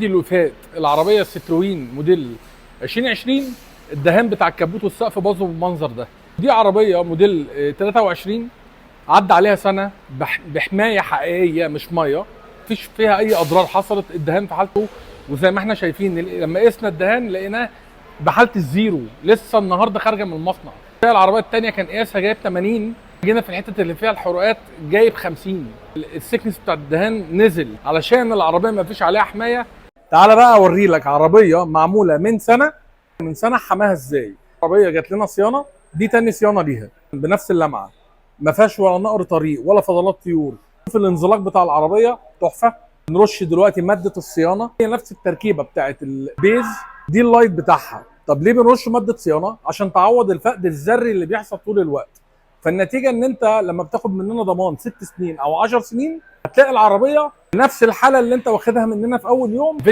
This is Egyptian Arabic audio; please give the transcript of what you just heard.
دي اللي فات العربية الستروين موديل 2020، الدهان بتاع الكبوت والسقف باظوا بالمنظر ده. دي عربية موديل 23، عدى عليها سنة بحمايه حقيقية مش ميه، مفيش فيها اي اضرار حصلت. الدهان في حالته، وزي ما احنا شايفين لما قسنا الدهان لقيناه بحاله ال zero، لسه النهارده خارجه من المصنع. العربية الثانية كان قياسها جايب 80، جينا في الحتة اللي فيها الحروقات جايب 50. ال thickness بتاع الدهان نزل علشان العربية ما فيش عليها حمايه. تعالى بقى اوري لك عربية معمولة من سنه، من سنة حماها ازاي. عربية جات لنا صيانه، دي تاني صيانة ليها بنفس اللمعه، ما فيهاش ولا نقر طريق ولا فضلات طيور. في الانزلاق بتاع العربية تحفه. نرش دلوقتي مادة الصيانه، هي نفس التركيبة بتاعت ال base دي، ال light بتاعها. طب ليه بنرش مادة صيانه؟ عشان تعوض الفقد الذري اللي بيحصل طول الوقت. فالنتيجه ان انت لما بتاخد مننا ضمان 6 سنين او 10 سنين، هتلاقي العربية نفس الحالة اللي انت واخدها مننا في اول يوم.